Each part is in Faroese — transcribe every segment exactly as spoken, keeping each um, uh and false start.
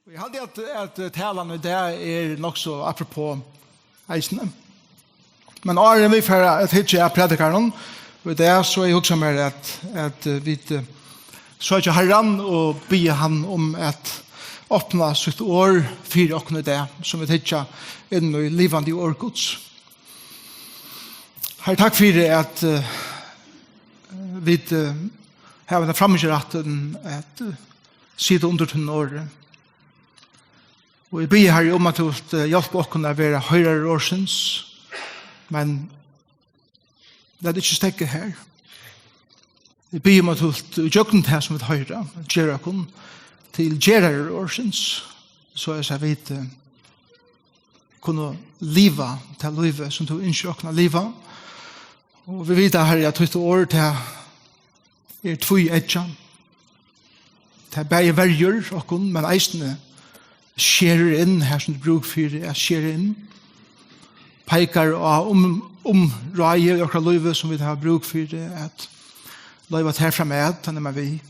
Og eg haldi, at, at talan í dag er nokk so apropos eisini. Men áðrenn vit fara at hyggja at prædikarunum í dag, so eg hugsi mær, at, at, eh, vit, eh, søkja Harran og biðja hann um at opna sítt orð fyri okkum í dag, sum vit hyggja inn í livandi orð Guds. Harri, takk fyri, at, eh, vit, eh, hava henda framíhjárættin at, eh, sita undir tínum orði. Og eg biði, Harri, um, at tú vilt, eh, hjálpa okkum at vera hoyrarar orðsins, men lat ikki steðga her. Eg biði um, at tú vilt, í gjøgnum tað, sum vit hoyra, gera okkum til gerarar orðsins, so at vit, eh, kunnu liva tað lívið, sum tú ynskir okkum at liva. Og vit vita, Harri, at títt orð, tað er tvíeggjað. Tað bæði verjir okkum, men eisini skerir inn har, sum er brúk fyri at skera inn. Peikar á um, umráði í okkara lívi, sum vit hava brúk fyri at loyva tær fram at, hann er við.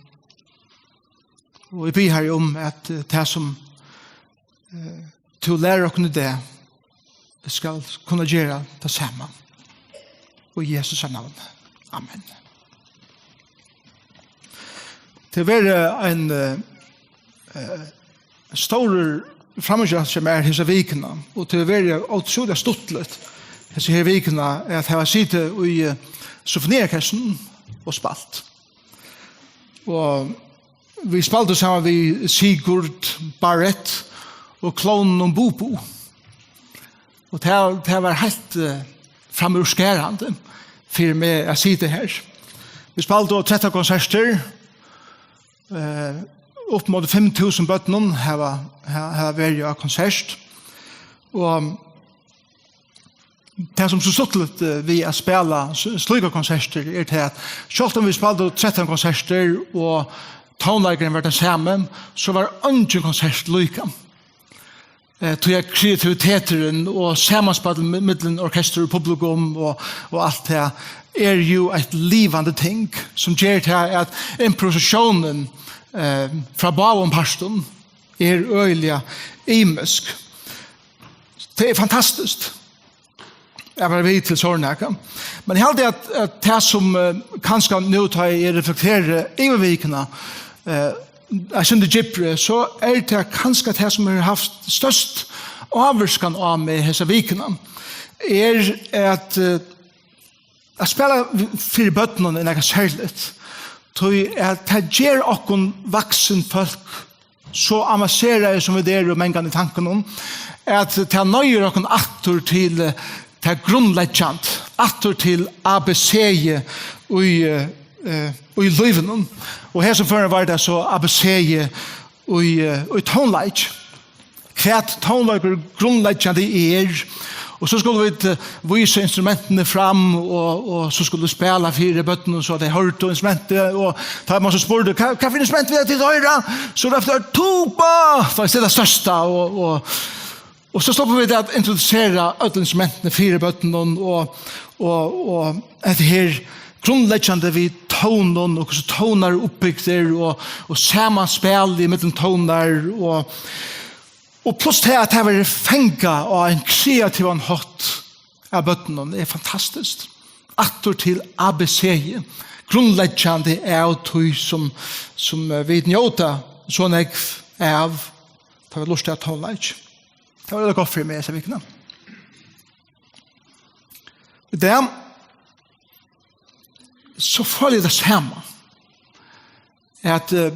Og eg biði, Harri, um, at, eh, tað, sum, eh, tú lærir okkum í dag, skal kunna gera tað sama. Í Jesu navni. Amen. Tað verður ein, eh, eh, stórur framíhjárættur hjá mær hesa vikuna, og tað verður ótrúliga stuttligt hesa her vikuna at hava sitið í, eh, symfoniorkestrinum og spælt. Og vit spældu saman við Sigurd Barrett og klovninum Bubu. Og tað, tað var heilt, eh, framúrskarandi fyri meg at sita her. Vit spældu trettan konsertir, eh, upp móti fimm túsund børnum hava, ha-, hava verið á konsert. Og tað, sum er so stuttligt, eh, við at spæla s-, slíkar konsertir, er tað, at sjálvt um vit spældu trettan konsertir og tónleikurin var tann sami, so var eingin konsert líka. Eh, tí at kreativiteturin og samanspæl mi-, millum orkestur og publikum og, og alt tað er jú eitt livandi ting, sum ger tað, at improvisatiónin, eh, frá báðum partum er øgiliga ymisk. Tað er fantastiskt at vera við til sovorðið nakað. Men eg haldi, at, at tað, sum, eh, kanska nú, tá eg reflekteri yvir vikuna, eh, eitt sindur djúpri, so er tað kanska tað, sum hevur havt størst ávirkan á meg hesa vikuna, er at, eh, at spæla fyri børnum er nakað serligt. Tí at tað ger okkum vaksin fólk so avanseraði, sum vit eru mangan í tankunum, at tað noyðir okkum aftur til, eh, tað grundleggjandi, aftur til A B C í, eh, eh, í lívinum. Og hesum førum var tað so A B C í, eh, í tónleik. Hvat tónleikur grundleggjandi er. Og so skulu vit, eh, vísa instrumentini fram, og, og so skulu vit spæla fyri børnunum, so tey hoyrdu instrumentið, og tá man so spurdi: "Hvat, hvat fyri instrument vilja tit hoyra?" So róptu teir: "Tuba!" Faktiskt, tað er tað størsta, og, og, og so sluppu vit at introdusera øll instrumentini fyri børnunum, og, og, og hetta her grundleggjandi við tónum, og hvussu tónar eru uppbygdir, og, og samanspælið millum tónar, og, og pluss tað, at tað verður fangað á ein kreativan hátt av børnunum, er fantastiskt. Aftur til A B C, grundleggjandi av tí, sum, sum, eh, vit njóta so nógv av, tá vit lurta at tónleik. Tað var øgiliga gott fyri meg hesa vikuna. Í dag, so føli eg tað sama, at, eh,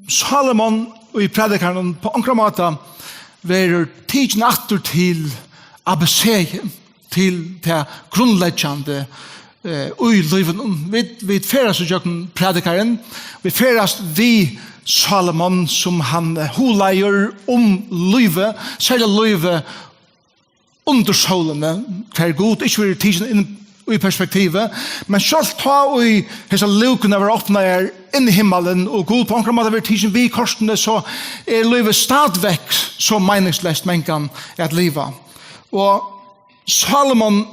Salomon í Prædikarunum á onkran máta verður tikin aftur til A B C, til tað grundleggjandi, eh, í lívinum. Vit, vit ferðast ígjøgnum Prædikaran, vit ferðast við Salomon, sum hann, eh, hugleiðir um lívið, serliga lívið undir sólini, har Gud ikki verður tikin inn í perspektivið, men sjálvt tá ið hesar lúkurnar verða opnaðar inn í himmalin, og Gud á onkran máta verður tikin við kortini, so er lívið stadigvekk so meiningsleyst mangan at liva. Og Salomon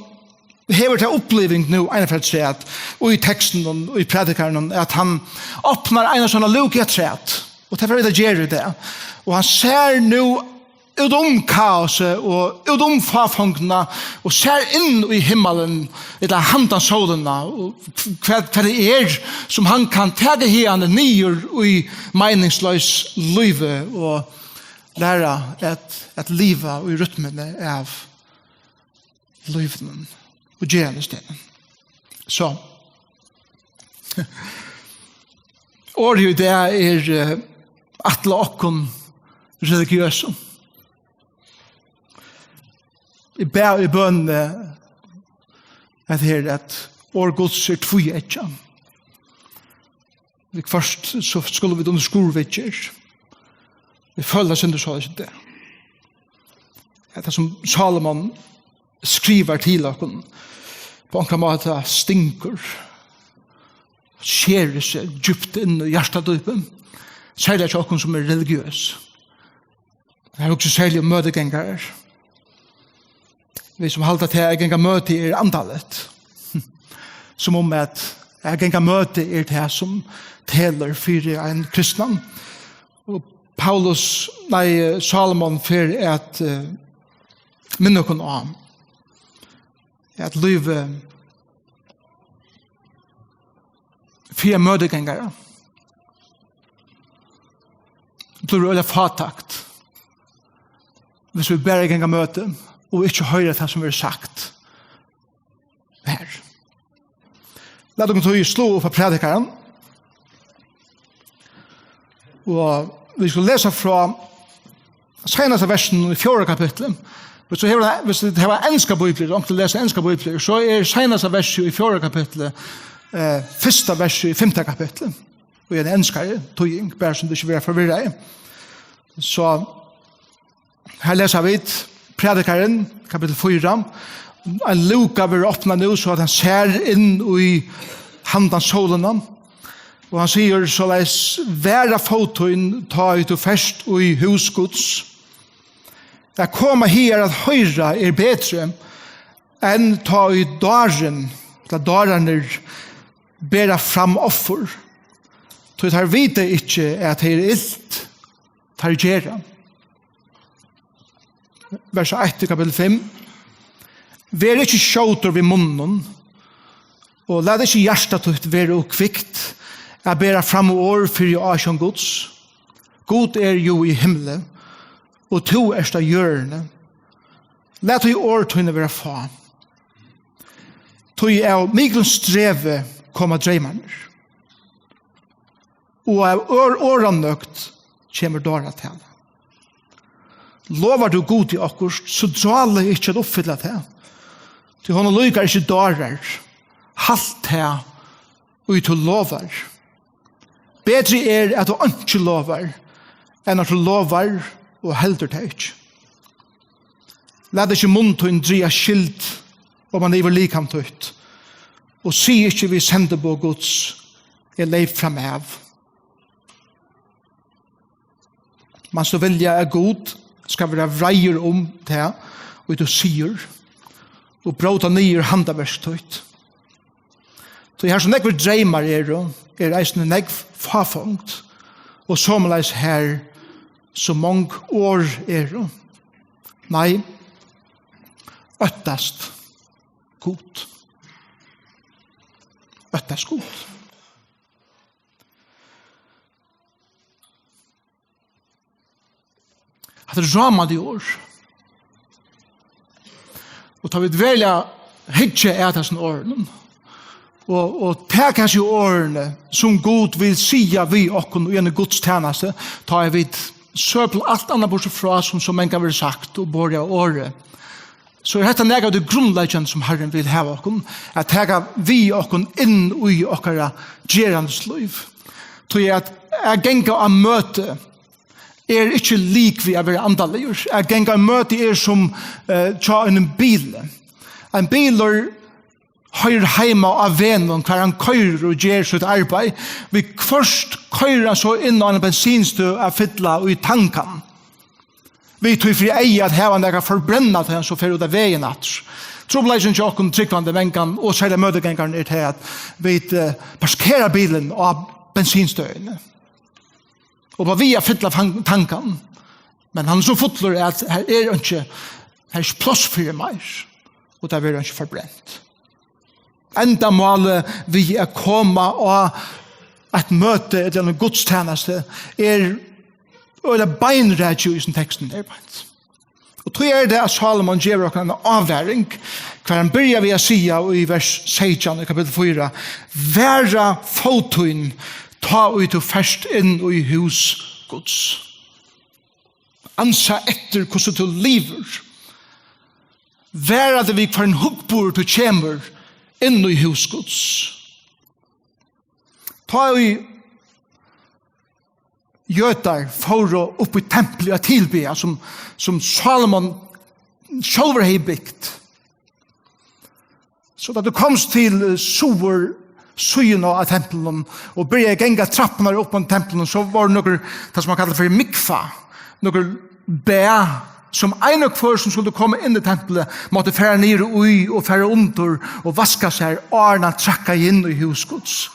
hevur ta uppliving nú einaferð afturat í tekstinum, í Prædikarunum, at hann opnar eina sovorðna lúku afturat. Og tað fer vit at gera í dag. Og hann sær nú út um kaosið og út um fáfongdina og sær inn í himmalin, ella handan sólina, og hvat, hvat tað er, sum hann kann taka hiðani niður í meiningsleys lívi og læra at, at liva í rytmuni av lívinum og gerandisdegnum. So, orðið í dag er, eh, ætlað okkum religiøsum. Eg bað í bøn, eh, at her, at orð Guds er tvíeggjað. Viðhvørt so skulu vit undir skurðviðgerð. Vit føla sindur soleiðis í dag. At tað, sum Salomon skrivar til okkum, á onkran máta stingur, sker seg djúpt inn í hjartadýpið, serliga hjá okkum, sum eru religiøs. Eg hugsi serliga um møtigangarar. Vit, sum halda, at tað at ganga møti er andaligt. Sum um at, at ganga møti er tað, sum telur fyri ein kristnan. Og Paulus, nei, Salomon fer at, eh, minna okkum á, at lívið fyri ein møtigangara blívur øgiliga fátækt, viss vit bara ganga møti og ikki hoyra tað, sum verður sagt her. Lat okkum tí sláa upp á Prædikaran. Og vit skulu lesa frá seinasta versinum í fjórða kapitli. Viss tú hevur, viss tú hevur enskar bíbliur, og tú lesur enskar bíbliur, so er seinasta versið í fjórða kapitli, eh, fyrsta versið í fimta kapitli. Og er ein enskari týðing, bara sum tú ikki verður forvirraður. So, her lesa vit Prædikarin, kapittul fýra. Ein lúka verður opnað nú, so at hann sær inn í handan sólina. Og hann sigur soleiðis: Vara fót tín, tá ið tú fert í hús Guds. At koma higar at hoyra er betri, enn tá ið dárin, ella dárarnir, bera fram offur. Tí teir vita ikki, at tað er ilt, teir gera. Vers eitt í kapittul fimm. Ver ikki skjótur við munninum, og lat ikki hjarta títt vera ov kvikt at bera fram orð fyri ásjón Guds. Gud er jú í himli, og tú ert á jørðini. Lat tí orð tíni vera fá. Tí av miklum strevi koma dreymarnir, og av or-, orðanøgd kemur dáratala. Lovar tú Gudi okkurt, so drála ikki at uppfylla tað, tí honum líkar ikki dárar. Halt tað, ið tú lovar. Betri er, at tú einki lovar, enn at tú lovar og heldur tað ikki. Lat ikki munn tín draga skyld oman yvir likam títt, og sig ikki við sendiboð Guds: Eg leyp framav. Manst tú vilja, at Gud skal vera reiður um tað, ið tú sigur, og bróta niður handaverk títt? Tí har sum nógvir dreymar eru, er eisini nógv fáfongd, og somuleiðis har sum mong orð eru. Nei, óttast Gud. Óttast Gud. Hatta eru rámandi orð. Og tá vit veruliga hyggja at hesum orðunum, og, og taka hesi orðini, sum Gud vil siga við okkum í eini gudstænastu, tá er vit søl alt annað burtur frá, sum so mangan verður sagt og borið á orði. So er hetta nakað av tí grundleggjandi, sum Harrin vil hava okkum at taka við okkum inn í okkara gerandislív. Tí at, at ganga á møti er ikki lik við at vera andaligur. At ganga á møti er sum, eh, hjá einum bili. Ein bilur hoyrir heima á vegnum, hvar hann koyrir og ger sítt arbeiði. Viðhvørt koyrir hann so inn á eina bensinstøð at fylla í tangan. Við tí fyri eyga at hava nakað at forbrenna, tá hann so fer út á vegin aftur. Trupulleikin hjá okkum trúgvandi mangan, og serliga møtigangarunum, er tað, at vit, eh, parkera bilin á bensinstøðini. Og var við at fylla fang-, tankan. Men hann er so fullur, at her er einki, her er ikki pláss fyri meir. Og tað verður einki forbrent. Endamálið við at koma á eitt møti ella eina gudstænastu er øgiliga beinrakið í hesum tekstum her, beint. Og tí er tað, at Salomon gevur okkum eina ávaring, hvar hann byrjar við at siga í vers seytjan í kapittul fýra: "Vara fót tín, tá ið tú fert inn í hús Guds." Ansa eftir, hvussu tú livir. Vara teg við, hvønn hugburð tú kemur inn í hús Guds. Tá ið jødar fóru upp í templið at tilbiðja, sum, sum Salomon sjálvur hevði bygt. So tá tú komst til, eh, suðursíðuna av templinum og byrjaði at ganga trappurnar upp á templinum, so vóru nøkur, tað sum man kallar fyri mikveh, nøkur bað, sum ein og hvør sum skuldi koma inn í templið, mátti fara niður í og fara undir og vaska sær, áðrenn hann trakkaði inn í hús Guds.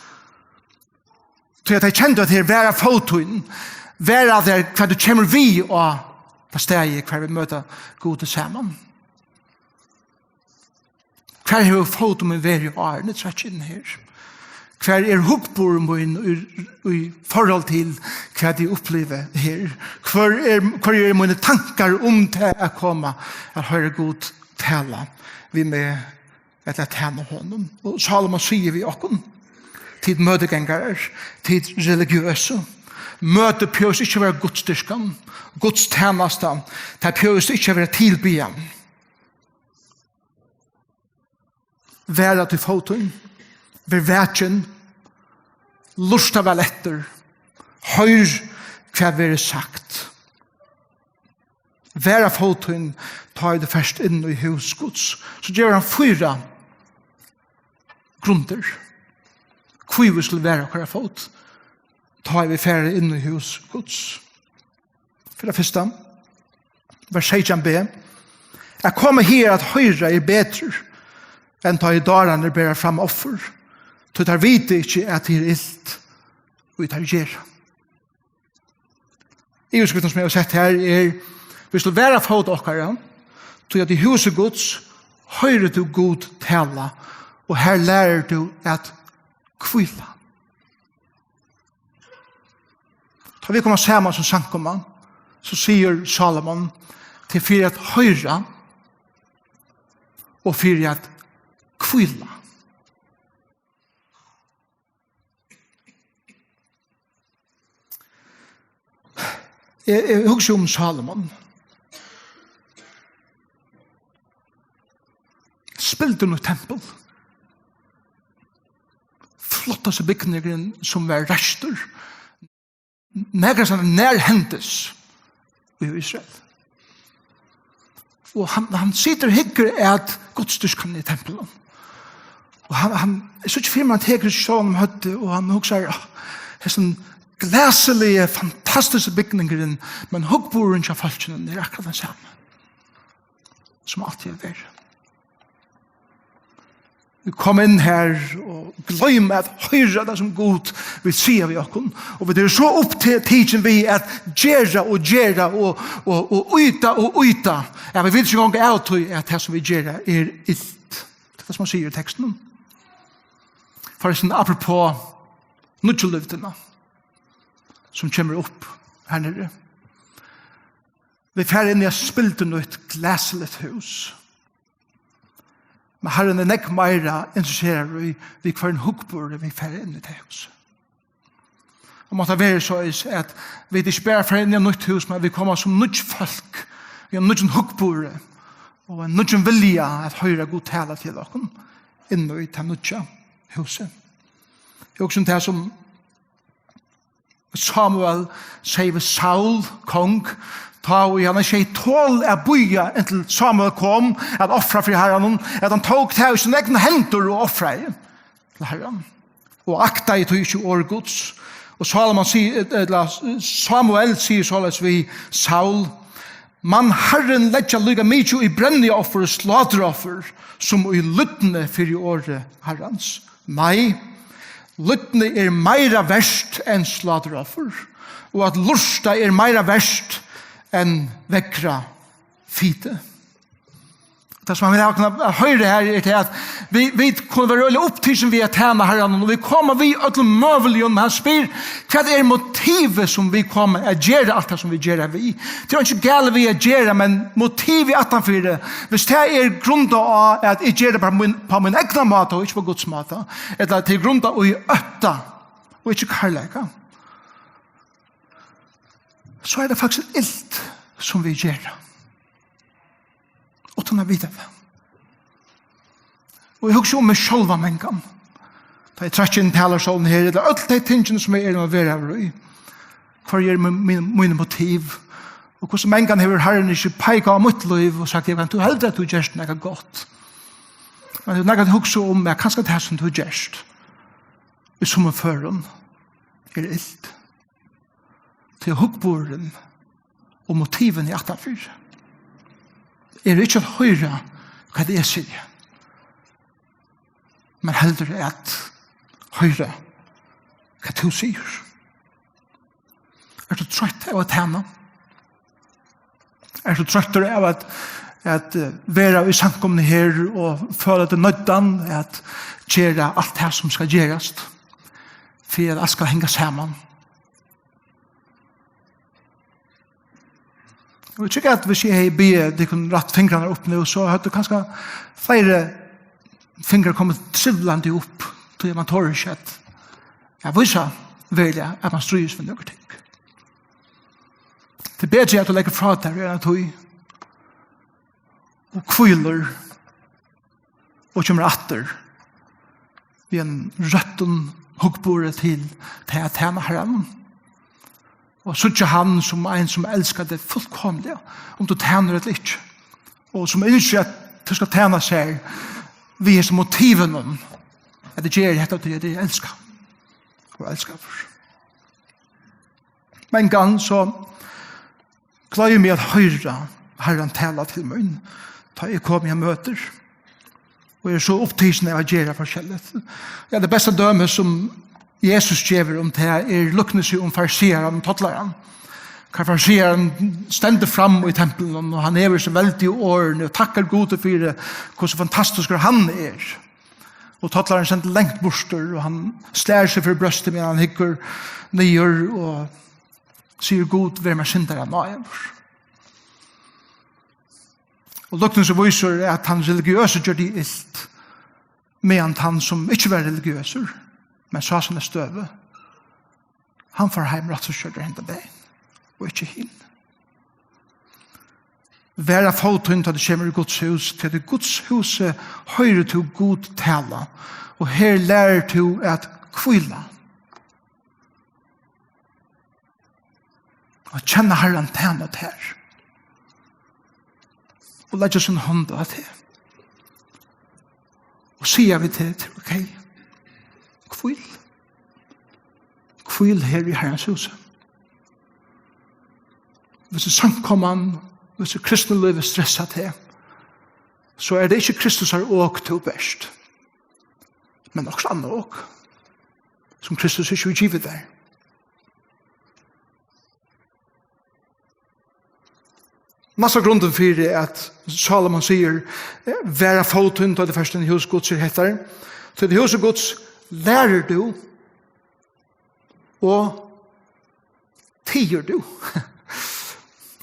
Tí at tey kendu, at her var fót tín, var tað, hvar tú kemur við á tað staðið, hvar vit møta Gudi saman. Hvar hevur fótur mín verið áðrenn eg trakk inn her? Hvar er hugburður mín í, í forhold til, hvat eg upplivi her? Hvør er, hvørjir eru mínir tankar um tað at koma at hoyra Gud tala við meg ella at tæna honum? Og Salomon sigur við okkum: Tit møtigangarar, tit religiøsu, møtið behøvist ikki at vera gudsdýrkan, gudstænasta, tað behøvist ikki at vera tilbiðjan. Vara teg fót tín, ver vakin, lurta væl eftir, hoyr hvat verður sagt. Vara fót tín, tá ið tú fert inn í hús Guds. So gevur hann fýra grundir, hví vit skulu vara okkara fót, tá ið vit fara inn í hús Guds. Fyri tað fyrsta, vers seytjan b: "At koma her at hoyra er betur, enn tá ið dárarar bera fram offur, tí teir vita ikki, at tað er ilt, ið teir gera." Yvirskriftin, sum eg havi sett her, er: "Vit skulu vara fót okkara, tí at í húsi Guds hoyrir tú Gud tala, og her lærir tú at hvíla." Tá vit koma saman sum samkoma, so sigur Salomon: "Tað er fyri at hoyra og fyri at hvíla." Eg, eg hugsi um Salomon. Spildurnýtt tempul. Flottasti bygningurin sum var reistur. Nakað sum nær hendist í Ísrael. Og hann, hann situr og hyggur at gudsdýrkan í templinum. Og hann, hann, eg síggi fyri mær, hann tekur seg sjálvan um høvdið, og hann hugsar: "Ah, hesin glæsiligi, fantastiski bygningurin, men hugburðurin hjá fólkinum er akkurát tann sami sum altíð hevur verið." Vit koma inn her og gloyma at hoyra tað sum Gud vil siga við okkum. Og vit eru so upptikin við at gera og gera og, og, og íta og íta, at vit vita ikki eingong av tí, at tað sum vit gera er ilt. Tað er tað, sum hann sigur í tekstinum. Forrestin, apropos nýggju løtuna, sum kemur upp her niðri. Vit fara inn í eitt spildurnýtt glæsiligt hús. Men Harrin er nógv meira interesseraður í, við hvørjum hugburði vit fara inn í tað hús. Og mátti vera soleiðis, at vit ikki bara fara inn í eitt nýtt hús, men vit koma sum nýggj fólk, við einum nýggjum hugburði og einum nýggjum vilja at hoyra Gud tala til okkum inn í tað nýggja húsið. Eg hugsi um tað sum Samuel segði við Saul, kong, tá ið hann ikki hevði tol at bíða inntil Samuel kom at ofra fyri Harranum, at hann tók tað í sínar egnu hendur og ofraði til Harran, og aktaði tí ikki orð Guds. Og Salomon sigur, ella Samuel sigur soleiðis við Saul: "Man Harrin leggja líka mikið í brennioffer og sláturoffur sum í lydni fyri orði Harrans? Nei, lydni er meira vert enn sláturoffur, og at lurta er meira vert enn veðrað fiti. Tað, sum hann vil hava okkum at hoyra her, er tað, at vit, vit kunnu vera øgiliga upptikin við at tæna Harranum, og vit koma við øllum møguligum, men hann spyr, hvat er motivið, sum vit koma at gera alt tað, sum vit gera við? Tað er einki galið við at gera, men motivið aftanfyri, viss tað er grundað á, at eg geri tað bara mín, á mín egna máta og ikki á Guds máta, ella tað er grundað í ótta og ikki kærleika, so er tað faktiskt ilt, sum vit gera, uttan at vita tað. Og eg hugsi um meg sjálvan mangan. Tá eg trakki inn talarstólin her, ella øll tey tingini, sum eg eri involveraður í. Hvørji eru mín, mín, míni motiv? Og hvussu mangan hevur Harrin ikki peikað á mítt lív og sagt, "Jógvan, tú heldur, at tú gert nakað gott. Men tú nakað hugsa um, at kanska tað, sum tú gert í summum førum, er ilt." Tí hugburðurin og motivini aftanfyri eru ikki at hoyra, hvat eg sigi, men heldur at hoyra, hvat tú sigur. Ert tú troyttur av at tæna? Ert tú troyttur av at, at, eh, vera í samkomuni her og føla teg noyddan at gera alt tað, sum skal gerast, fyri at alt skal hanga saman? Og eg trúgvi, at viss eg hevði biðið tykkum rætt fingrarnar upp nú, so høvdu kanska fleiri fingrar komið trivlandi upp, tí at mann torir ikki at, at vísa veruliga, at mann stríðist við nøkur ting. Tað er betri, at tú leggur frá tær í eina tíð og hvílir og kemur aftur við einum røttum hugburði til tað at tæna Harranum. Og síggja hann sum ein, sum elskar teg fullkomiliga, um tú tænir ella ikki. Og sum ynskir, at tú skal tæna sær við hesum motivinum, at eg geri hetta, tí at eg elski og elskaður. Men engan, so gleði meg at hoyra Harran tala til mín, tá eg komi hann møtir, og er so upptikin av at gera forskelligt. Ja, tað besta dømi, sum Jesus gevur um tað, er líknið um farisearan og tollaran. Har farisearin stendur fram í templinum, og hann hevur hesi veldigu orðini og takkar Gudi fyri, hvussu fantastiskur hann er. Og tollarin stendur langt burtur, og hann slær seg fyri brjóstið, meðan hann hyggur niður og sigur, "Gud, ver mær syndara náðarligur." Og líknin vísir, at tann religiøsi gjørdi ilt, meðan tann, sum ikki var religiøsur, men sá sína støðu, hann fór heim rættvísgjørdur hendan dagin, og ikki hin. Ver á fótum, tá tú kemur í Guds hús, tí at í Guds húsi hoyrir tú Gud tala, og her lærir tú at hvíla. At kenna Harran tæna tær. Og leggja sína hond á teg. Og siga við teg, "Tað er ok. Hvíl. Hvíl her í Harrans húsi." Hvis samkoman, hvis kristinlívið stressar teg, so er tað ikki Kristusar ok tú bert, men okkurt annað ok, sum Kristus ikki hevur givið tær. Næsta grundin fyri, at Salomon sigur, eh, "Ver á fótum, tá tú fert inn í hús Guds", er hetta: "Tí í húsi Guds lærir tú og tigur tú."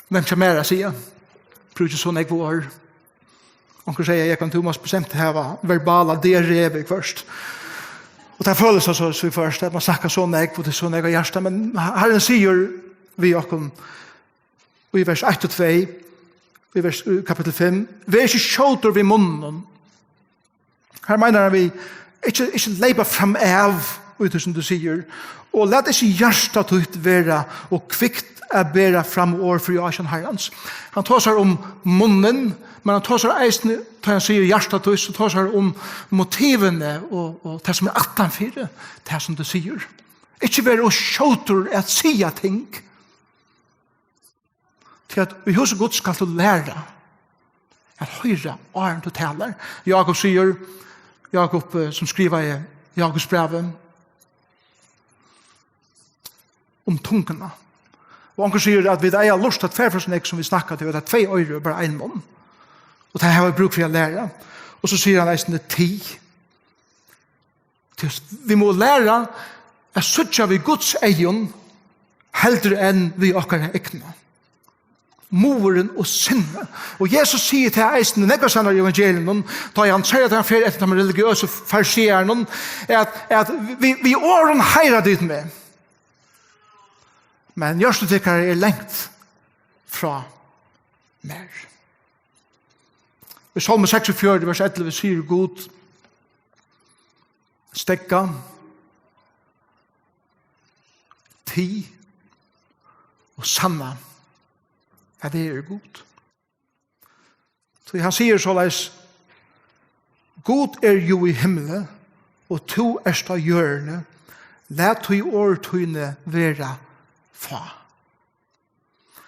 Hvønn kemur at siga? Brúki so nógv orð. Onkur sigur, "Jógvan, tú mást bestemt hava verbala diarré viðhvørt." Og tað følist so, so viðhvørt, at mann snakkar so nógv, og tað er so nógv á hjarta. Men Harrin sigur við okkum í vers eitt og tvey, í vers, í kapittul fimm: "Ver ikki skjótur við munnin." Her meinar hann við, ikki, ikki leypa fram av í tí sum tú sigur, og lat ikki hjarta títt vera ov kvikt at bera fram orð fyri ásjón Harrans. Hann tosar um munnin, men hann tosar eisini, tá hann sigur hjarta títt, so tosar hann um motivini og, og tað sum er aftanfyri tað sum tú sigur. Ikki vera ov skjótur at siga ting. Tí at í húsi Guds skalt tú læra at hoyra, áðrenn tú talar. Jákup sigur, Jákup, eh, sum skrivaði Jákupsbrævið, um tunguna. Og onkur sigur, at vit eiga at lurta tvær ferð so nógv, sum vit snakka, tí at tað er tvey oyru og bara ein munn. Og tað hava vit brúk fyri at læra. Og so sigur hann eisini, tig. Tí vit mugu læra at síggja við Guds eygum, heldur enn við okkara egnu. Muðurin og sinni. Og Jesus sigur tað eisini nógvastaðni í evangeliunum, tá ið hann sigur, at hann fer eftir teimum religiøsu farisearunum, at, at við, við orðum heiðra tit meg, men hjørtu tykkara er langt frá mær. Í Sálmi seksogfjøruti, vers ellivu, sigur Gud: Steðga, tig og sanna, at eg eri Gud. Tí hann sigur soleiðis: Gud er jú í himli, og tú ert á jørðini, lat tí orð tíni vera fá.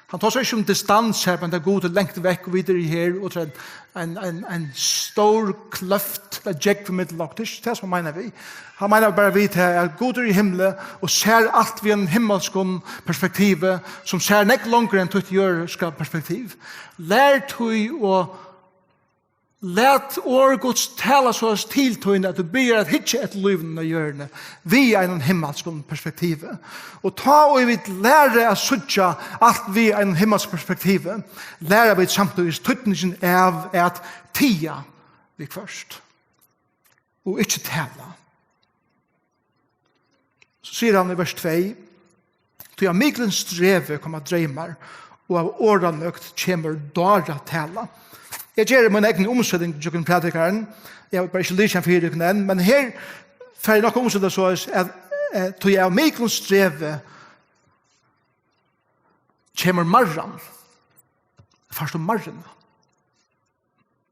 Hann tosar ikki um distans her, men at Gud er langt vekk, og vit eru her, og tað er ein, ein, ein stór kløft, tað gekk við millum okkum. Tað er ikki tað, sum hann meinar við. Hann meinar bara við tað, at Gud er í himli, og sær alt við einum himmalskum perspektivi, sum sær nógv longur enn títt jørðiska perspektiv. Lær tí og lat orð Guds tala soleiðis til tín, at tú byrjar at hyggja eftir lívinum á jørðini við einum himmalskum perspektivi. Og tá ið vit læra at síggja alt við einum himmalskum perspektivi, læra vit samtíðis týdningin av at tiga viðhvørt og ikki tala. So sigur hann í vers tvey: Tí av miklum strevi koma dreymar, og av orðanøgd kemur dáratala. Eg geri mína egnu umseting gjøgnum Prædikaran. Eg havi bara ikki lisið hann fyri tykkum enn, men her fari eg nokk at umseta soleiðis, at, eh, tí av miklum strevi kemur marran. Fært tú marruna?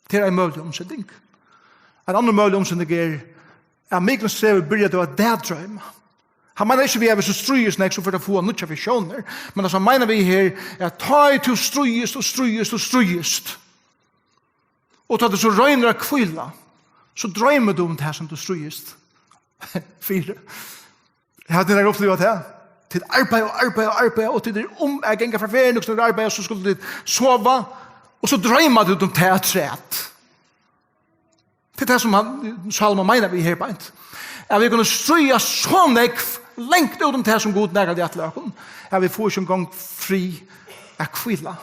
Tað er ein møgulig umseting. Ein annar møgulig umseting er, at miklum strevi byrjar tú at dagdroyma. Hann meinar ikki við, at viss tú stríðist nógv, so fert tú at fáa nýggjar visjónir. Men tað, sum hann meinar við her, er, at tá ið tú stríðist og stríðist og stríðist, og tá tú so roynir at hvíla, so droymir tú um tað, sum tú stríðist fyri. Hava tit nakrantíð upplivað tað? Tit arbeiða og arbeiða og arbeiða, og tit eru um at ganga frá ferðini, og so arbeiða, og so skulu tit sova, og so droyma tit um tað afturat. Tað er tað, sum hann, Sálmur meinar við her beint. At vit kunnu stríða so nógv, langt út um tað, sum Gud nakrantíð ætlar okkum, at vit fáa ikki eingong frið at hvíla.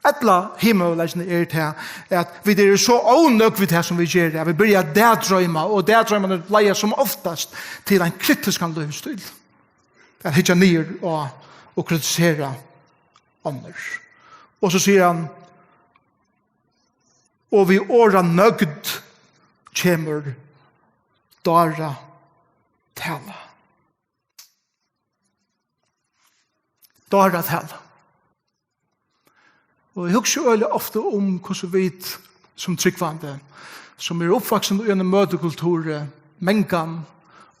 Ella hin møguleikin er tað, at vit eru so ónøgd við tað, sum vit gera, at vit byrja at dagdroyma, og dagdroymarnir leiða sum oftast til ein kritiskan lívsstíl. At hyggja niður á og kritisera onnur. Og so sigur hann, og við orðanøgd kemur dáratala. Dáratala. Og eg hugsi øgiliga ofta um, hvussu vit sum trúgvandi, sum eru uppvaksin í einum møtikulturi, mangan,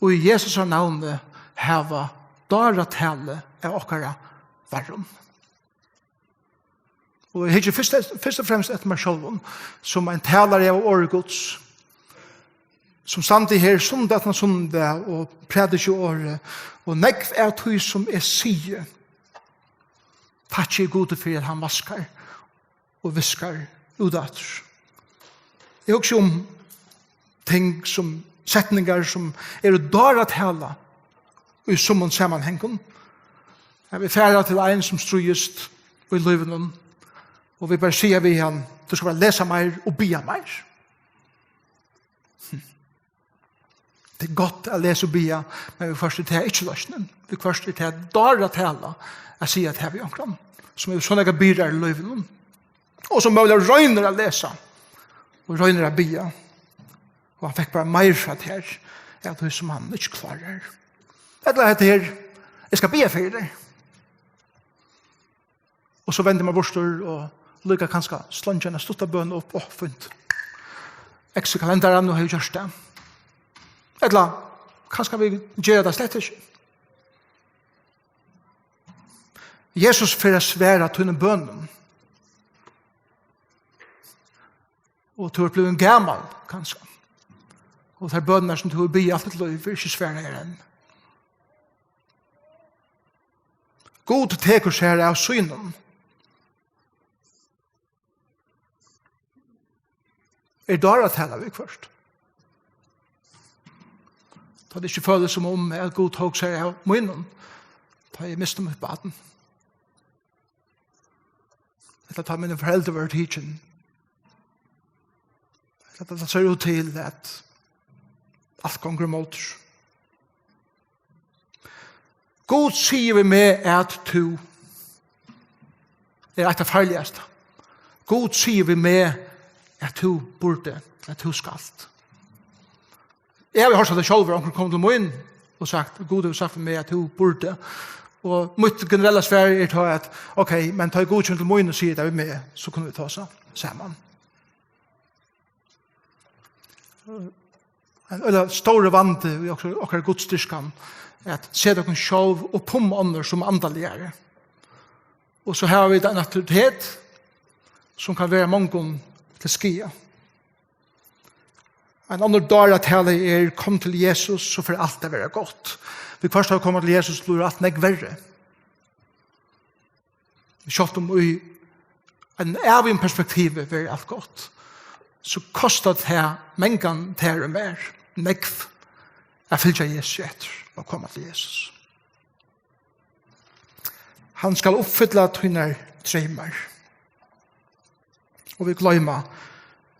og í Jesusar navni hava dáratala av okkara varrum. Og eg hyggi fyrst, fyrst og fremst eftir mær sjálvum, sum ein talari av orði Guds, sum standi her sunnudag eftir sunnudag og prædiki orðið, og nógv av tí, sum eg sigi, takki eg Gudi fyri, at hann vaskar og viskar út aftur. Eg hugsi um ting sum setningar, sum eru dáratala í summum samanhangum. At vit fara til ein, sum stríðist í lívinum, og vit bara siga við hann: "Tú skalt bara lesa meir og biðja meir." Tað er gott at lesa og biðja, men viðhvørt er tað ikki loysnin. Viðhvørt er tað dáratala at siga tað við onkran, sum hevur so nógvar byrðar í lívinum, og sum møguliga roynir at lesa og roynir at biðja, og hann fekk bara meir frá tær av tí, sum hann ikki klárar. Ella hetta her: "Eg skal biðja fyri tær." Og so vendi eg mær burtur og líka kanska sleingi eina stutta bøn upp. Ó, fínt. Eksi kalendaran, nú havi eg gjørt tað. Ella kanska vit gera tað slett ikki. Jesus fer at svara tínum bønum. Og tú ert blivin gamal, kanska. Og tær bønirnar, sum tú hevur biðið alt títt lív, er ikki svaraðar enn. Gud tekur sær av sínum. Er dáratala viðhvørt. Tá tað ikki følist sum um, at Gud tók sær av mínum, tá eg misti mítt barn. Ella tá míni foreldur vóru tikin. Ella tá tað sær út til, at alt gongur ímóti. Gud sigur við meg, at tú. Er eitt av farligasta. Gud sigur við meg, at tú burdi, at tú skalt. Eg havi hoyrt tað sjálvur, onkur kom til mín og sagt, Gud hevur sagt við meg, at tú burdi. Og mítt generella svar er tá, at ok, men tá Gud kemur til mín og sigur tað við meg, so kunnu vit tosa saman. Ein øgiliga stórur vandi í okkara, okkara gudsdýrkan, at seta okkum sjálv upp um onnur sum andaligari. Og so hava vit ein autoritet sum kann vera mongum til skaða. Ein annar dáratali er: kom til Jesus, so fer alt at vera gott. Viðhvørt tú kemur til Jesus, blívur alt nógv verri. Sjálvt um í einum ævigum perspektivi verður alt gott, so kostar tað mangan tær og mær nógv at fylgja Jesusi eftir og koma til Jesus. Hann skal uppfylla tínar dreymar. Og vit gloyma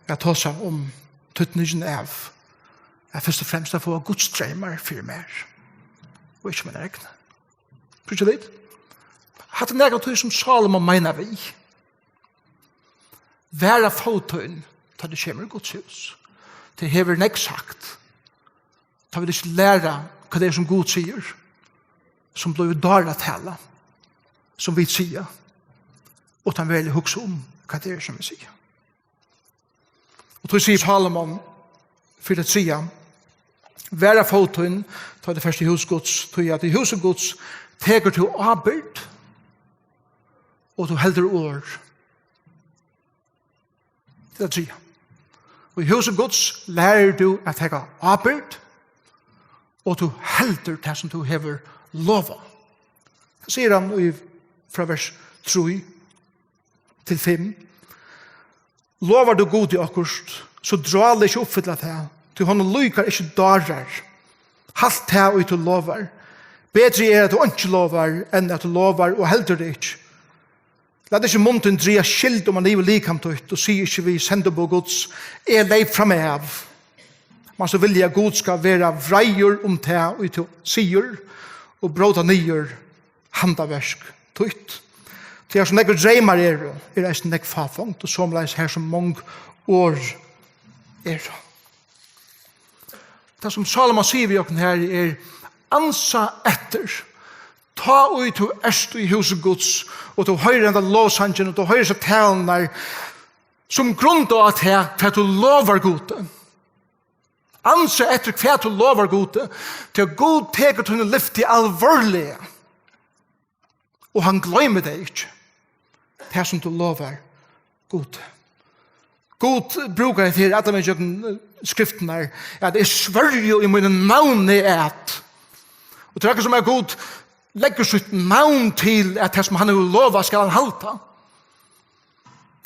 at tosa um týdningin av at fyrst og fremst at fáa Guds dreymar fyri mær, og ikki mínar egnu. Síggja tit? Hatta er nakað av tí, sum Sálomon meinar við: vara fót tín, tá tú kemur í Guds hús. Tað hevur nógv sagt. Tá vit ikki læra, hvat tað er, sum Gud sigur, sum blívur dáratala, sum vit siga, uttan veruliga hugsa um, hvat tað er, sum vit siga. Og tí sigur Sálomon, fyri tað triðja: vara fót tín, tá tú fert í hús Guds, tí at í húsi Guds tekur tú ábyrgd, og tú heldur orð. Tað er tað triðja. Og í húsi Guds lærir tú at taka ábyrgd, og tú heldur tað, sum tú hevur lovað. Tað sigur hann í, frá vers trý til fimm. Lovar tú Gudi okkurt, so drála ikki uppfylla tað, tí honum líkar ikki dárar. Halt tað, ið tú lovar. Betri er, at tú einki lovar, enn at tú lovar og heldur tað ikki. Lat ikki munn tín draga skyld um at niður likam títt, og sig ikki við sendiboð Guds: eg leyp framav. Manst tú vilja, at Gud skal vera vreiður um tað, ið tú sigur, og bróta niður handaverk títt. Tí har sum nógvir dreymar eru, er eisini nógv fáfongd, og somuleiðis har sum mong orð eru. Tað, sum Sálomon sigur við okkum her, er: ansa eftir, tá ið tú ert í húsi Guds, og tú hoyrir henda lovsangin, og tú hoyrir hesar talurnar, sum grunda á tað, hvat tú lovar Gudi. Ansa eftir, hvat tú lovar Gudi, tí at Gud tekur tíni lyfti alvorliga, og hann gloymir tey ikki, tað sum tú lovar Gudi. Gud brúkar hetta her, alla vega gjøgnum, eh, skriftirnar, at: eg svørji í mínum navni at. Og tað er akkurát sum at Gud leggur sítt navn til, at tað, sum hann hevur lovað, skal hann halda.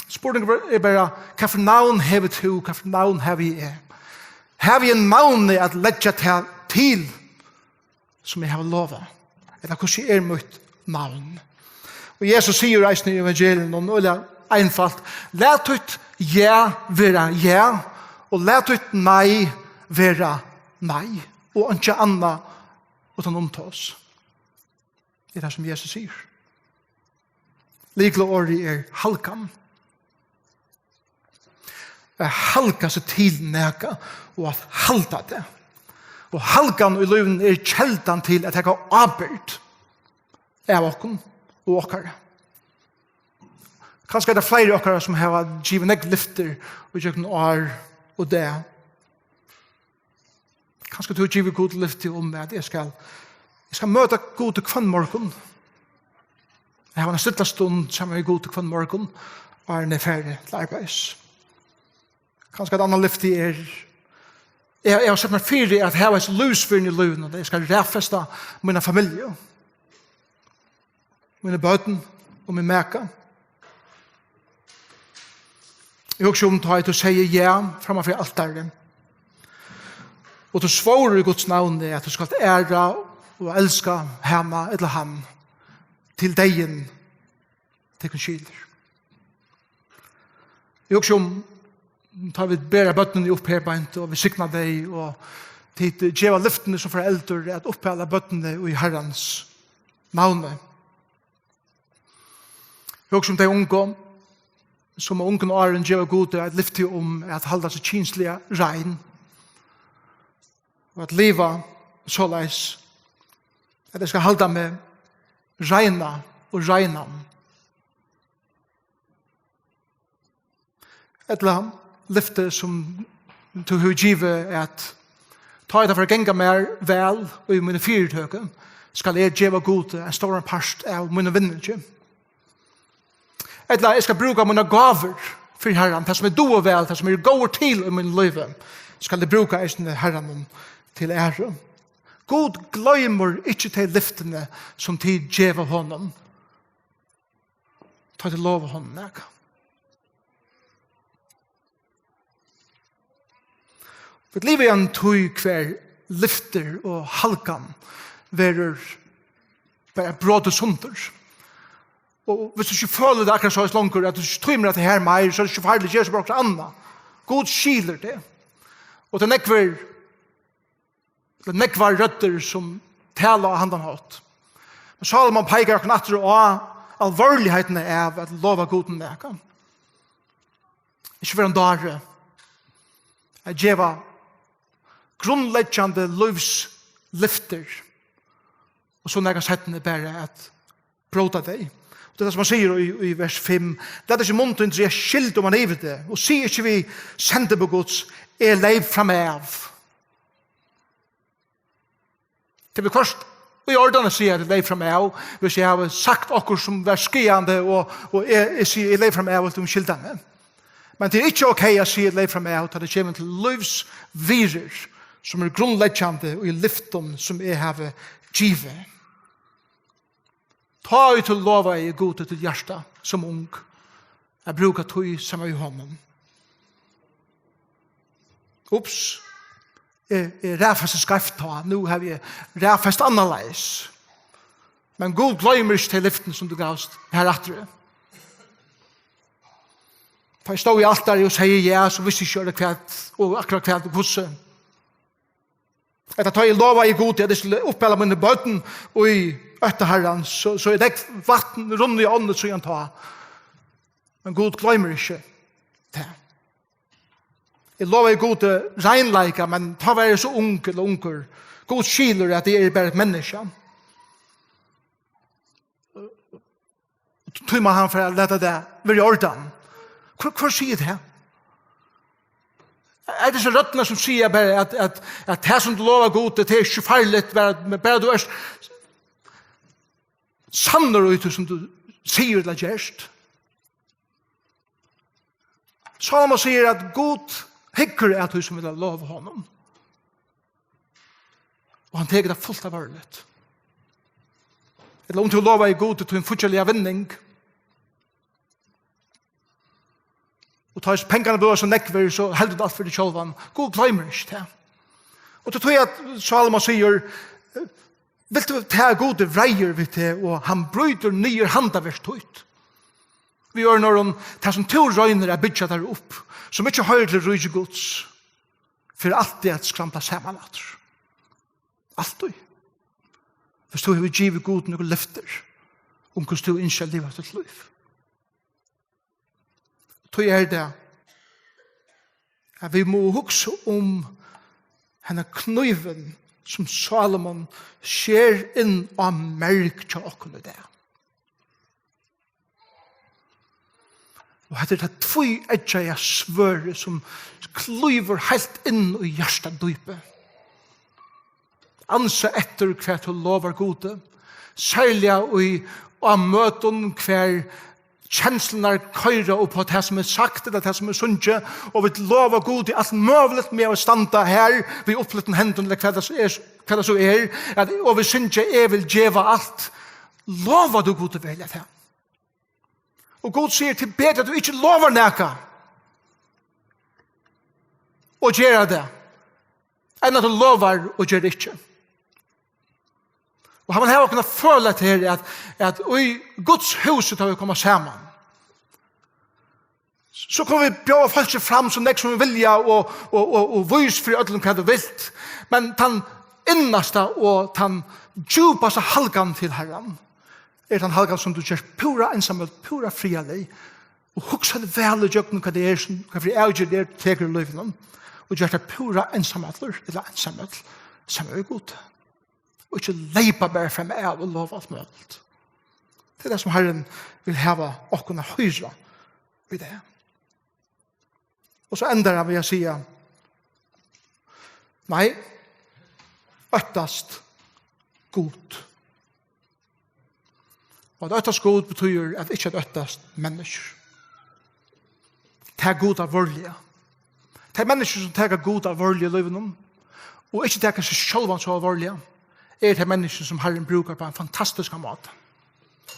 Spurningurin er bara: hvat fyri navn hevur tú, hvat fyri navn havi eg? Havi eg navnið at leggja tað til, sum eg havi lovað? Ella hvussu er mítt navn? Og Jesus sigur eisini í evangelium, og øgiliga einfalt: lat títt ja vera ja, og lat títt nei vera nei, og einki annað uttan um tós. Tað er tað, sum Jesus sigur. Lyklaorðið er halgan. At halga seg til nakað og at halda tað. Og halgan í lívinum er keldan til at taka ábyrgd av okkum og okkara. Kanska er tað fleiri okkara, sum hava givið nógv lyftir í gjøgnum ár og dag. Kanska tú hevur givið Gud lyfti um, at eg skal, eg skal møta Gud hvønn morgun. Eg havi eina stilla stund saman við Gud hvønn morgun, áðrenn eg fari til arbeiðis. Kanska eitt annað lyfti er, eg, eg havi sett mær fyri at hava eitt lívsvirði í lívinum, at eg skal raðfesta mína familju. míni børn og mín maka. Eg hugsi um, tá ið tú segði ja framman fyri altarið, og tú svór í Guds navni, at tú skalt æra og elska hana ella hann til deyðin tekur skilur. Eg hugsi um, tá vit bera børnini upp her beint, og vit signa tey, og tit geva lyftini sum foreldur at uppala børnini í Harrans navni. Eg hugsi um tey ungu, sum á ungum árum geva Gudi eitt lyfti um at halda seg kynsliga rein, og at liva soleiðis, at eg skal halda meg reina og reinan. Ella lyfti sum tú hevur givið, at tá ið tað fer at ganga mær væl í míni fyritøku, skal eg geva Gudi ein stóran part av mínum vinningi. Ella eg skal brúka mínar gávur fyri Harran, tað sum eg dugi væl, tað sum eg eri góður til í mínum lívi, skal eg brúka eisini Harranum til æru. Gud gloymir ikki tey lyftini, sum tit geva honum, tá tit lova honum nakað. Vit liva í eini tíð, hvar lyftir og halgan verður bara brotið sundur. Og viss tú ikki følir tað akkurát soleiðis longur, at tú ikki tímir at tað her meir, so er tað ikki farligt, ger so bara okkurt annað. Gud skilur teg. Og tað er nógvir, tað er nógvar røddir, sum tala á handan hátt. Men Sálomon peikar okkum aftur á alvorligheitina av at lova Gudinum nakað. Ikki vera ein dári at geva grundleggjandi lívslyftir, og so nakað seinni bara at bróta tey. Og tað er tað, sum hann sigur í, í vers fimm: "Lat ikki munn tín draga skyld oman yvir teg, og sig ikki við sendiboð Guds: Eg leyp framav." Tað er viðhvørt í ordan at siga, at eg leyp framav, viss eg havi sagt okkurt, sum var skaðandi, og, og eg, eg sigi, eg leyp framav, og tú skylda meg. Men tað er ikki ok at siga, eg leyp framav, tá tað kemur til lívsvirðir, sum eru grundleggjandi í lyftum, sum eg havi givið. Tá ið tú lovaði Gud í títt hjarta sum ung, at brúka tíð saman við honum. Ups, eg, eg raðfesti skeivt tá, nú havi eg raðfest annarleiðis. Men Gud gloymir ikki tey lyftini, sum tú gavst her aftur. Tá eg stóð í altari og segði ja, so visti eg ikki orðið hvat, og akkurát hvat og hvussu. Ella tá eg lovaði Gudi, at eg skuldi uppala míni børn í ótta Harrans, so, so er nógv vatn runnið í ánni síðan tá. Men Gud gloymir ikki tað. Eg lovaði Gudi reinleika, men tá var eg so ung ella ungur. Gud skilur, at eg eri bara eitt menniskja. Tí má hann fara at lata tað vera í ordan. Hvør, hvør sigur tað? Er tað so røddirnar, sum siga bara at, at, at tað, sum tú lovar Gud, tað er ikki farligt, bara, bara tú ert sannur í tí, sum tú sigur ella gert? Sálomon sigur, at Gud hyggur at tí, sum vil lova honum. Og hann tekur tað fult alvorligt. Ella um tú lovar Gud tín fíggjarliga vinning, og tá ið pengarnir blíva so nógvir, so heldur tú alt fyri teg sjálvan. Gud gloymir ikki tað. Og tað er tí, at Sálomon sigur, vilt tú, at Gud er reiður við teg, og hann brýtur niður handaverk títt. Við øðrum orðum, tað, sum tú roynir at byggja tær upp, sum ikki hoyrir til ríki Guds, fer altíð at skrambla saman aftur. Altíð. Viss tú hevur givið Gud nøkur lyftir um, hvussu tú ynskir at liva títt lív. Tí er tað, at vit mugu hugsa um henda knívin, sum Sálomon sker inn á merg hjá okkum í dag. Og hetta er tað tvíeggjaða svørðið, sum klývur heilt inn í hjartað dýpið. Ansa eftir, hvat tú lovar Gudi, serliga í, á møtum, hvar kenslurnar koyra upp á tað, sum er sagt, ella tað, sum er sungið, og vit lova Gudi alt møguligt, meðan vit standa her við upplyftum hendum, ella hvat tað so er, hvat tað so er, at, og vit syngja, eg vil geva alt. Lovar tú Gudi veruliga tað? Og Gud sigur: "Tað er betri at tú ikki lovar nakað og gera tað, enn at tú lovar og ger tað ikki." Og hann vil hava okkum at føla tað her, at, at í Guds húsi, tá vit koma saman, so kunnu vit bjóða fólki fram so nógv sum vit vilja og, og, og, og vísa fyri øllum, hvat tú vilt. Men tann innasta og tann djúpasta halgan til Harran er tann halgan, sum tú gerst púra einsamøll, púra friðarlig, og hugsar væl ígjøgnum, hvat tað er, sum, hvat fyri avgerð er, tú tekur í lívinum, og gerst tað púra einsamallur ella einsamøll saman við Gud. Og ikki leypa bara fram av og lova alt møguligt. Tað er tað, sum Harrin vil hava okkum at hoyra í dag. Og so endar hann við at siga: "Nei, óttast Gud." Og at óttast Gud betýðir at ikki at óttast menniskjur. Tak Gud alvorliga. Tey menniskju, sum taka Gud alvorliga í lívinum, og ikki taka seg sjálvan so alvorliga, eru tey menniskju, sum Harrin brúkar á ein fantastiskan máta.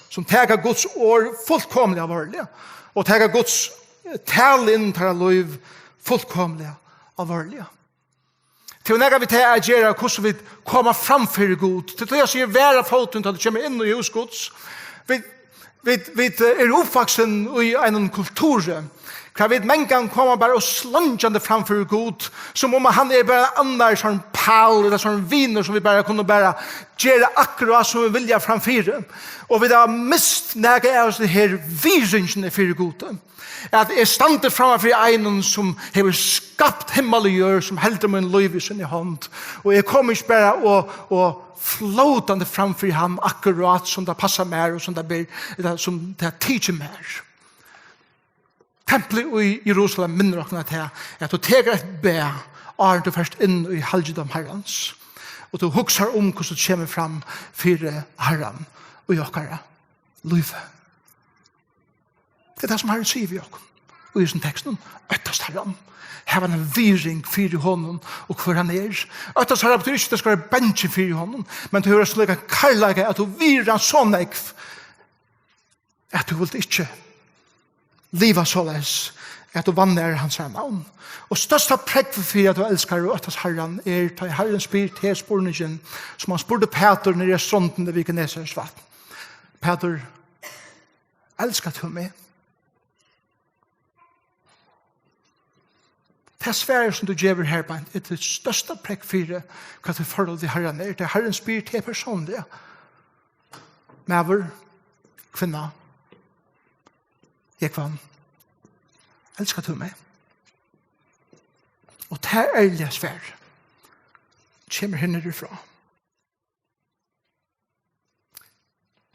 Sum taka Guds orð fullkomiliga alvorliga, og taka Guds, eh, tal inn í teirra lív fullkomiliga alvorliga. Tað er nakað við tað at gera, hvussu vit koma fram fyri Gud. Tað er tí eg sigi: "Vara fótin, tá tú kemur inn í hús Guds." Vit, vit, vit, eh, eru uppvaksin í einum kulturi, hvar vit mangan koma bara og slangandi fram fyri Gud, sum um hann er bara ein annar, sum Paul, ella sum vinur, sum vit bara kunnu bara gera akkurát sum vit vilja fram fyri. Og vit hava mist nakað av hesi her virðingini fyri Gud. At eg standi framman fyri einum, sum hevur skapt himmal og jørð, sum heldur mín lív í síni hond, og eg komi ikki bara og, og flótandi fram fyri hann, akkurát sum tað passar mær og sum tað ber, ella sum tað tykir mær. Templið í Jerusalem minnir okkum á tað, at tú tekur eitt bað, áðrenn tú fert inn í halgidóm Harrans, og tú hugsar um, hvussu tú kemur fram fyri Harran í okkara lívi. Tað er tað, sum Harrin sigur við okkum í hesum tekstum. Óttast Harran. Hav eina virðing fyri honum og hvør hann er. Óttast Harran betýðir ikki, at tú skal vera bangin fyri honum, men tú hevur so líka kærleika, at tú virðir hann so nógv, at tú vilt ikki liva soleiðis, at tú vanærir hansara navn. Og størsta prógvið fyri, at tú elskar og óttast Harran, er, tá Harrin spyr teg spurningin, sum hann spurdi Pætur niðri á strondini við Genesarets vatn: "Pætur, elskar tú meg?" Tað svarið, sum tú gevur her beint, er tað størsta prógv fyri, hvat títt forhold til Harran er. Tá Harrin spyr teg persónliga: "Maður, kvinna, jógvan, elskar tú meg?" Og tað ærliga svar kemur her niðri frá.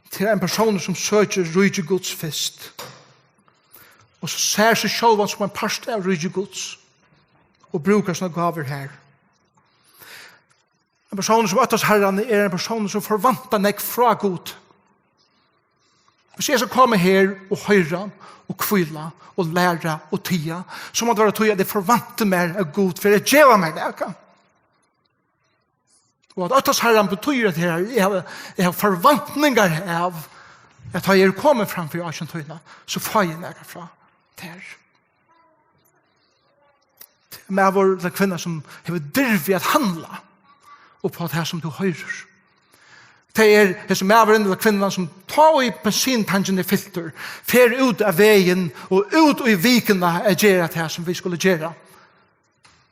Til ein persónur, sum søkir ríki Guds fyrst, og so sær seg sjálvan sum ein part av ríki Guds, og brúkar sínar gávur har. Ein persónur, sum óttast Harran, er ein persónur, sum forvæntar nógv frá Gud. Hvis eg skal koma her og hoyra og hvíla og læra og tiga, so má tað vera tí, at eg forvænti mær, at Gud fer at geva mær nakað. Og at óttast Harran betýðir, at eg havi, eg havi forventningar av, at tá eg eri komin fram fyri ásjón tína, so fái eg nakað frá tær. Maður ella kvinna, sum hevur dirvi at handla upp á tað, sum tú hoyrir. Tað er hesin maðurin ella kvinnan, sum, tá ið bensintangin er fyltur, fer út á vegin og út í vikuna at gera tað, sum vit skulu gera,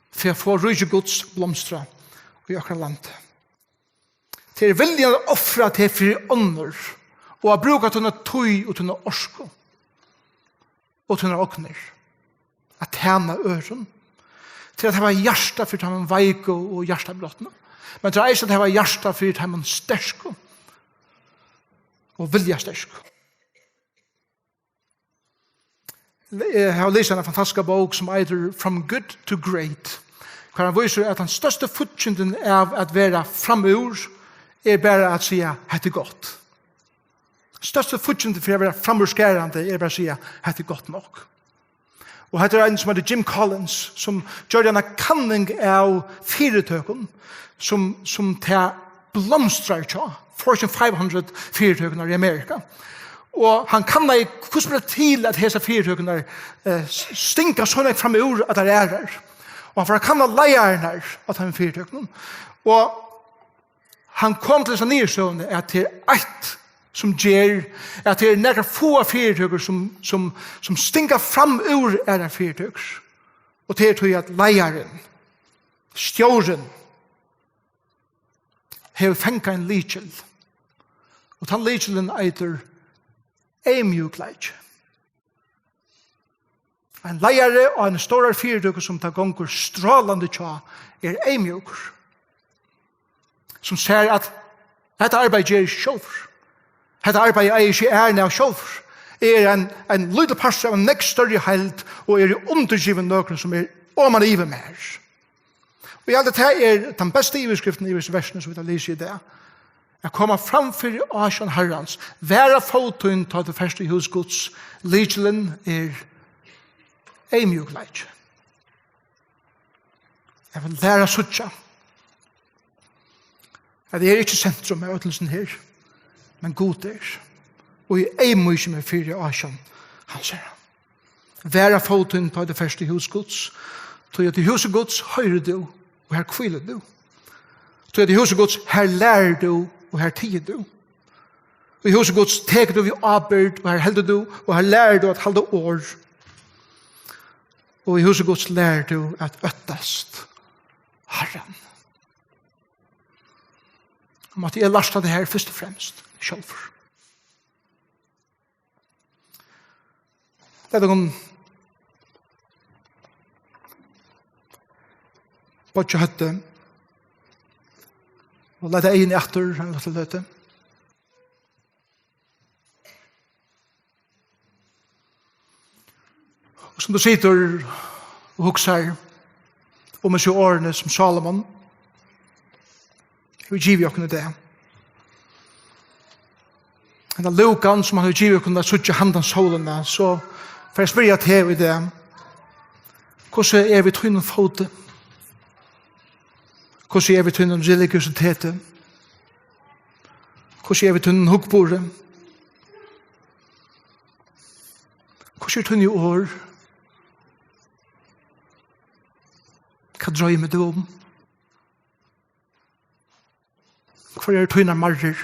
fyri at fáa ríki Guds blomstra í okkara landi. Tað er viljan at ofra teg fyri onnur og at brúka tína tíð og tína orku og tínar ognir at tæna øðrum. Til at hava hjarta fyri teimum veiku og hjartabrotnu, men til eisini at hava hjarta fyri teimum sterku og viljasterku. Eg havi lisið eina fantastiska bók, sum eitur From Good to Great, har hann vísir, at tann størsta fíggindin av at vera framúr er bara at siga: "Hetta er gott." Størsta fíggindin fyri at vera framúrskarandi er bara at siga: "Hetta er gott nokk." Og hetta er ein, sum eitur Jim Collins, sum gjørdi eina kanning av fyritøkum, sum, sum tað blomstrar hjá, Fortune five hundred fyritøkurnar í Amerika. Og hann kannaði, hvussu ber til, at hesar fyritøkurnar, eh, s-, stinga so nógv fram úr allar aðrar. Og hann fór at kanna leiðararnar av teimum fyritøkunum. Og hann kom til hesa niðurstøðuna, at tað er eitt, sum ger, at tað eru nakrar fáar fyritøkur, sum, sum, sum stinga fram úr aðrar fyritøkur. Og tað er tí, at leiðarin, stjórin, hevur fangað ein lykil. Og tann lykilin eitur eyðmjúkleiki. Ein leiðari á eini stórari fyritøku, sum tað gongur strálandi hjá, er eyðmjúkur. Sum sær, at hetta arbeiðið geri eg ikki sjálvur. Hetta arbeiðið eigi eg ikki ærin av sjálvur. Eg eri ein, ein lítil partur av eini nógv størri heild og eri undirgivin nøkrum, sum er oman yvir mær. Og eg haldi, tað er tann besta yvirskriftin yvir hesi versini, sum vit hava lisið í dag. At koma fram fyri ásjón Harrans, vera fót tín, tá tú fert í hús Guds. Lykilin er eyðmjúkleiki. Eg vil læra at síggja, at eg eri ikki sentrum av øllum sum her, men Gud er. Og eg eyðmýki meg fyri ásjón hansara. Vera fót tín, tá tú fert í hús Guds. Tí at í húsi Guds hoyrir tú, og her hvílir tú. Tí at í húsi Guds, her lærir tú, og her tigur tú. Í húsi Guds tekur tú við ábyrgd, og her heldur tú, og her lærir tú at halda orð. Og í húsi Guds lærir tú at óttast Harran. Mátti eg lært tað her fyrst og fremst sjálvur. Lat okkum boyggja høvdið og lata eyguni aftur ein lítla løtu. Og sum tú situr og hugsar um hesi orðini, sum Salomon hevur givið okkum í dag, henda lúkan, sum hann hevur givið okkum at síggja handan sólina, so fari eg at spyrja teg í dag: hvussu er við tínum fóti? Hvussu er við tínum religiøsiteti? Hvussu er við tínum hugburði? Hvussu eru tíni orð? Hvat droymir tú um? Hvørjar eru tínar marrir?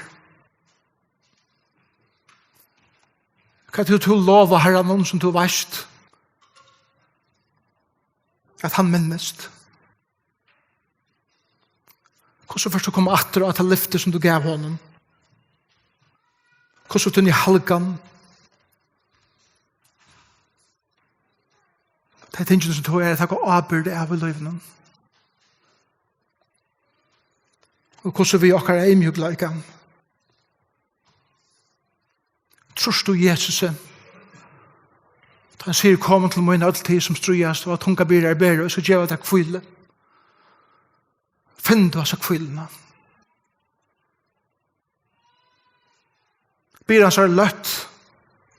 Hvat hevur tú lovað Harranum, sum tú veitst at hann minnist? Hvussu fert tú koma aftur á tað lyfti, sum tú gav honum? Hvussu tíni halgan? Tey tingini, sum tú er at taka ábyrgd av í lívinum. Og hvussu við okkara eyðmjúkleika. Trýrt tú Jesusi, tá hann sigur: "Kom til mín, øll tit, sum stríðast og tungar byrðar bera, og eg skal geva tær hvílu"? Finn tú hasa hvíluna? Byrðir hansara eru løtt,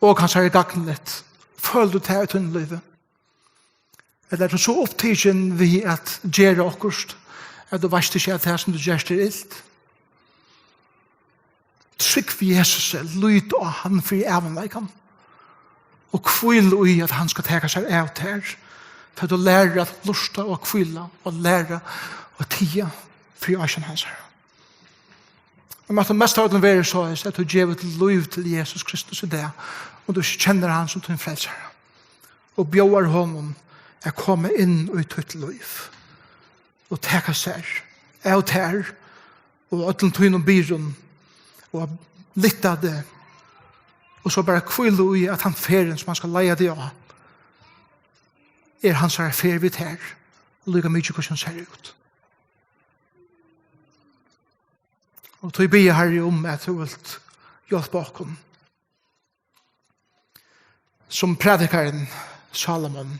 og hansara er gagnligt. Følir tú tað í tínum lívi? Ella ert tú so upptikin við at gera okkurt, at tú veitst ikki, at tað, sum tú gert, er ilt? Trúgv Jesusi, lít á hann fyri ævinleikan. Og hvíl í, at hann skal taka sær av tær, tá tú lærir at lurta og hvíla og læra at tiga fyri ásjón hansara. Men at tað mest av øllum verður soleiðis, at tú gevur títt lív til Jesus Kristus í dag, og tú ikki kennir hann sum tín frelsara, og bjóðar honum at koma inn í títt lív og taka sær av tær og øllum tínum byrðum og lyfta teg, og so bara hvíla í, at hann ferðin, sum hann skal leiða teg á, er hansara ferð við tær, líka mikið hvussu hon sær út. Og tí biði eg, Harri, um at tú vilt hjálpa okkum. Sum prædikarin Salomon,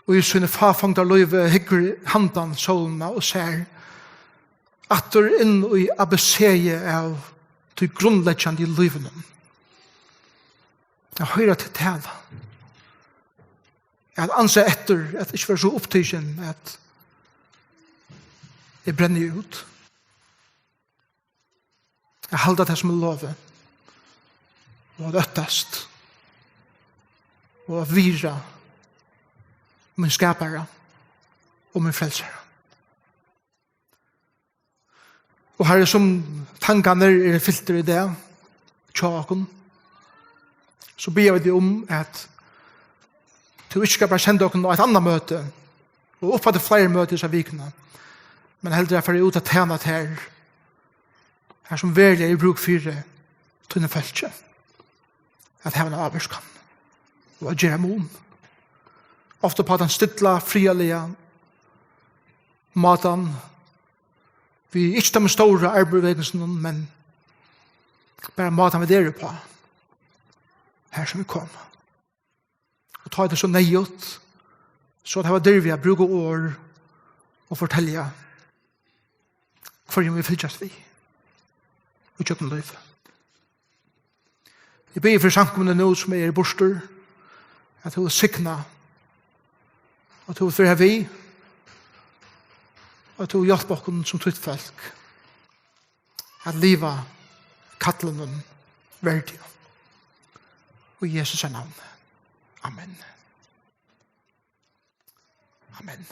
og í síni fáfongdarlívi hyggur handan sólina og sær aftur inn í A B C-ið av tí grundleggjandi í lívinum. At hoyra teg tala. At ansa eftir, at ikki vera so upptikin, at eg brenni út. At halda tað sum er lovi. Og at óttast. Og at virða mín skapara og mín frelsara. Og Harri, sum tangarnir eru fyltir í dag, hjá okkum, so biðja vit teg um, at tú ikki skal bara senda okkum á eitt annað møti, og upp á fleiri møti hesa vikuna, men heldur at fara út at tæna tær, har sum veruliga er brúk fyri tínum fólki, at hava eina ávirkan og at gera mun. Ofta á tann stilla, friðarliga mátan, við ikki teimum stóru arbeiðsbyrðunum, men bara mátan, vit eru uppá, har sum vit koma. Og tá er tað so neyðugt, so at hava dirvi at brúka orð og fortelja, hvørjum vit fylgjast við í gjøgnum lívið. Eg biði fyri samkomuni nú, sum eg eri burtur, at tú vilt signa, at tú vilt vera við, og at tú vilt hjálpa okkum sum títt fólk at liva kallinum verdiga. Í Jesu navni. Amen. Amen.